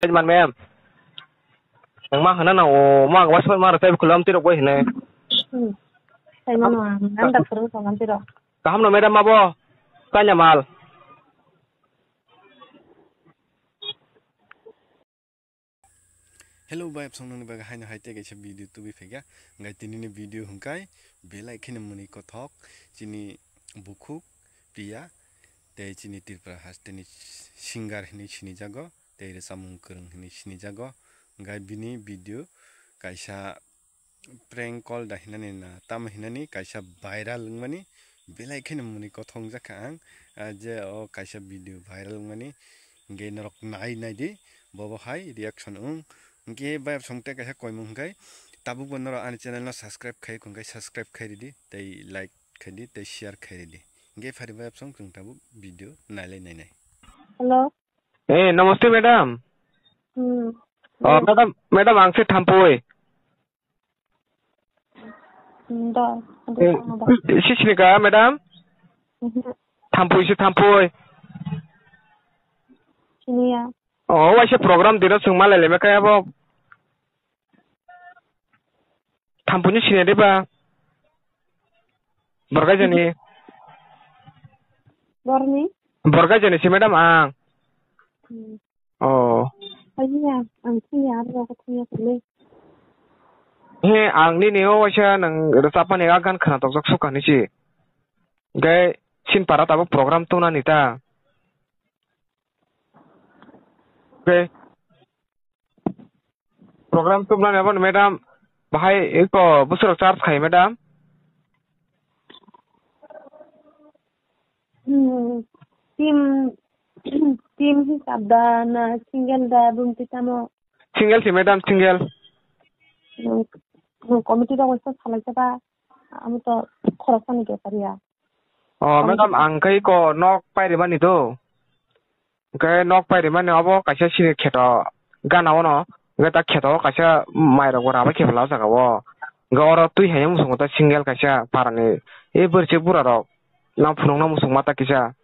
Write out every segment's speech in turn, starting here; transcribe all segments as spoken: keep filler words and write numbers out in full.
Sai man mem. Ang ma hana na o ma wa soi ma ra sai kulam tiro koi hene. Hmm. Sai man wa ang doctor ko kan tiro. Kaham no madam abo. Tanya mal. Hello, bai, absong nangni bagwi haino hai tei kaisa video tubui phaikha. Hwnkhe tinini video hwnkhe belai kheno mwnwi kothok, chini bukhuk Priya tei chini Tripura hasteni singer hinwi sinijago tei rwchapmung kwrwng hinwi sinijago. Hwnkhe bini video kaisa prank call da hinani na tamo hinani kaisa viral wngmani belai kheno mwnwi kothok wngjak kha ang, ah, je o kaisa video viral wngmani hwnkhe norok nai naidi bobo hai reaction wng. Hwnkhe bayap song tei kaisa koimung hwnkhe tabukbo norok ani channel no subscribe khai hwnkhe subscribe khai ridi tei like khai di tei share khai ridi. Hwnkhe phari bayap song chwng tabuk video nailai nainai. Hello. Eh, namaste madam. Hmm. Oh, madam, madam, ang se Thampui. Hmm, da, da, Eh, da. Si sini ka, madam? Mhm. Thampui si Thampui. Sini ya. Oh, waisa program dino chwng malai leme kaya bo. Thampui ni sini de ba. Borgai jani. Borni? Borgai jani si madam ang. Hmm. Oh. Kaya, ang kaya, abo ko kaya kule. He, ang nini o waisa nang rwchapmani a gan khna tokjak sukha ni si. Gai sin para tabo program tuna ni ta. Gai program tuna ni abo madam bahai eko busuro charge khai madam. Hmm, team, team hisab da na single da bumti tamo? Single si madam, single. Nung, nung committee rok waisa salai jaba, amo to khoroksa ni bepar ya. Oh, committee madam, ang kai ko nok pairi mani do. Hwnkhe nok pairi mani obo kaisa sini kheto gana ono, hwnkhe ta kheto o kaisa mairok bo rabai khe phala o jaga o. Hwnkhe oro twi hai muchungo ta single kaisa parani e bwrwichwk bura rok nang phunukna muchung ma ta kisa.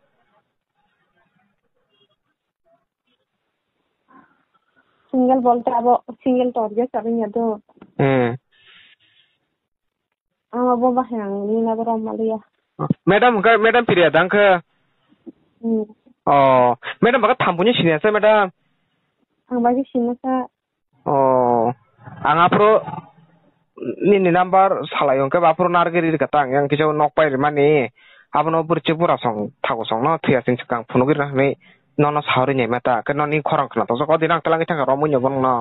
Single bolte abo single to orja saring ya do. Hmm. Ang abo bahai ang nina borom maliya. Madam, hwnkhe madam Priya dang khe? Hmm. Oh, madam baka Thampui ni siniya sa madam? Ang bagi siniya sa. Oh, ang aphuru nini number salai hwnkhe aphuru narwgwi rwkha ta ang yang kisa nok pai rwmani. Abono bwrwichwk bura song thago song no thwiya sing swkang phunugwi rwna hinwi nono sawi rwnyai mata khe noni khorang khna tokjak o din ang twlangwi thangkha romwi no bono no.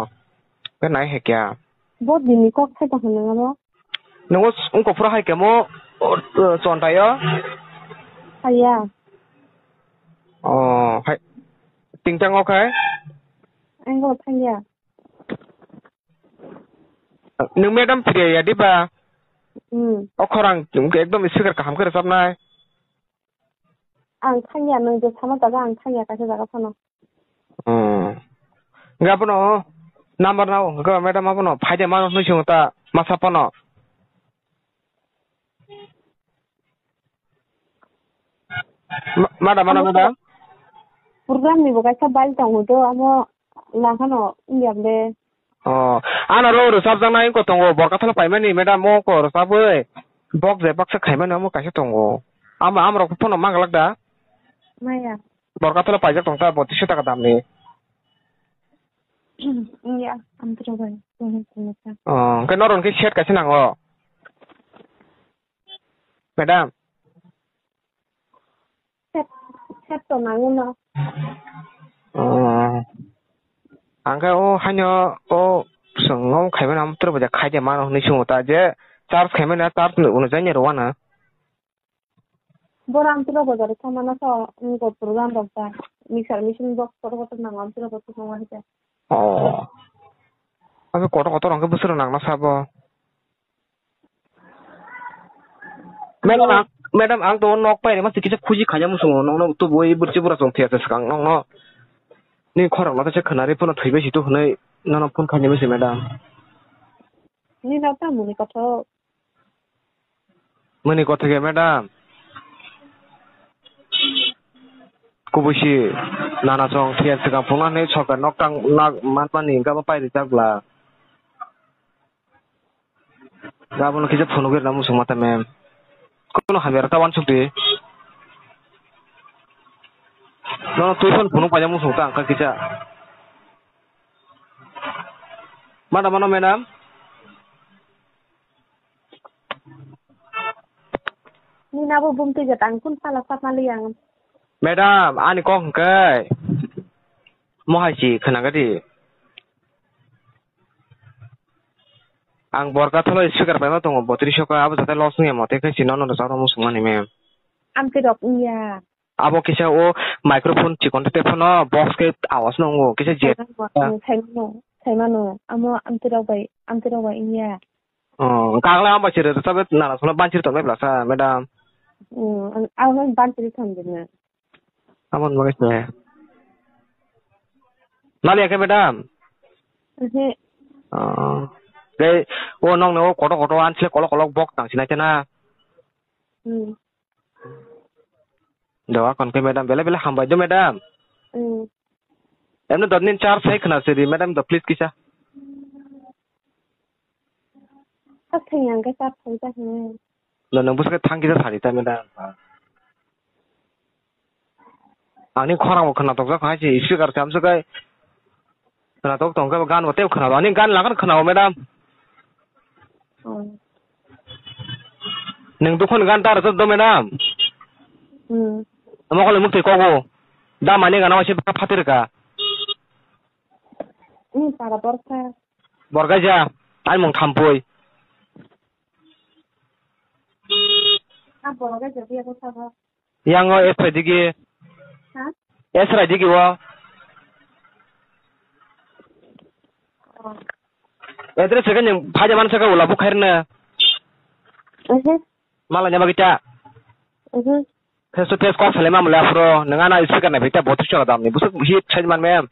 Khe nai hai khe. Bo bini kok sai tongkha nang abo? Nungo s-, wngkok phuru hai khe mo, o, o, chontai o? Haiya. O, hai. Tingtang o khai? Ang bo thangya. Nwng madam Priya ya diba? Hmm. O khorang ekdom speaker kaham khe rwchapnai. Ang thangya, nwng je sama jaga ang thangya, kaisa jaga phano. Hmm. Hwnkhe abono number nao, hwnkhe madam abono phaide mano hwnwi swngo ta, masa phano. Ma-, madam, ano madam? Program ni bo kaisa bai tongo do, amo Nang hano wngya ble. Oh, ano ro rwchapjaknai wngkha tongo, Borkathalo paimani madam, o ko rwchapwi bok je baksa khaimani omo kaisa tongo. Ama, amrok phano manglak da? Maya. Borkathalo paijak tong ta, botiso taka damni. Wngya, amtwrwk bai, kuno kuno ta. Oh, hwnkhe norok hwnkhe set kaisa nango? Madam. Set, set to nango no. Oh. Ang khe o haino o chwng omo khaimani omo twrwk bai khaide mano hwnwi swngo ta je charge khaimani charge ni ulo jani rw uanw. Boro amtwrwk bai jani khamana so wngkha program rok ta mixer machine box kotor kotor nango amtwrwk bai thwkma wansukha. Oh. Abo kotor kotor hwnkhe bwswk rok nangna sabo. Madam, ang, madam, ang to nok pai rima kisa khuji khaina musungo nokno to boi burchi bura chong thia swkang nokno. Ni khorang no kisa khwnari phano thwibai si to hwnwi nono phone khaina musi madam. Ni na ta muni kotho. Muni kotho ge madam. Kubui si nana song thiyar swkang phunukna hinwi sorkar nok tang nak manmani hwnka bo pai rijak bla. Abono kisa phunugwi rwna muchung mata mem. Kono hamya rwkha uansuk di. Nono twi phano phunuk paina muchung ta wngkha kisa. Mada mano madam? Nini abo bumtwi jat ang kun pala sakna li ang. Madam, ani kok hwnkhe. Mohai si khwnagadi. Ang borka tholo speaker paima tongo, botri soka, abo jate loss wngya mote khe si nono rwchapna muchung mani mem. Amtwi rok wngya. Abo kisa o microphone chikon tei phano box khe awas no wngo, kisa jet. Saimano, saimano, saimano. Amo amtwi rok bai, amtwi rok bai wngya. Oh, kagla amba chire to tabe nana solo banchir to mebla sa, madam. Hmm, ang, ang banchir thang jena. Abon bagwi se. Nali akhe madam. Ehe. Oh. Dei, o nong no koto koto ansle kolok kolok bok tang sinai tena. Hmm. Doa kon ke madam, bele bele hambai do madam. Hmm. Emne dot nin char sai khna siri madam do please kisa. Sak thang yang ke sak thang ta hne. No nang buske thang kisa sari ta madam. Ani khorang bo khna tok jak hai si speaker sam sukai. Khwnatok tong khe bo gan bo tei khwnatok. Ani gan lagan khwnao, madam. Oh. Nwng dukhon gan ta rwchap do, madam? Hmm. Omo kole mukti kogo. Da mani gana waise baka phatir ka. Ni para borkha. Borgai ja. Ai mung thampui. A borgai ja biya ko sabo. Yang o S rai digi. Ha? S rai digi o. Oh. Address ke yang phaja man saka ula bukhair na. Mhm. Mala nyaba kita. Mhm. Face to face kok sale mamle afro nang ana speaker na bita botu chara damni busuk hit sai man mem.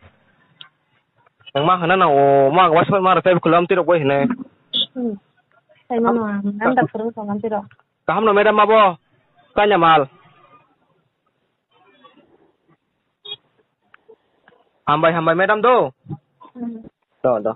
Nang ma hana na o ma was ma ra sai kulam tiro koi hne. Hmm. Sai mano ang doctor ko ngam tiro. Kaham no madam abo. Tanya mal. Hambai, hambai, madam do. Hmm. Do, do.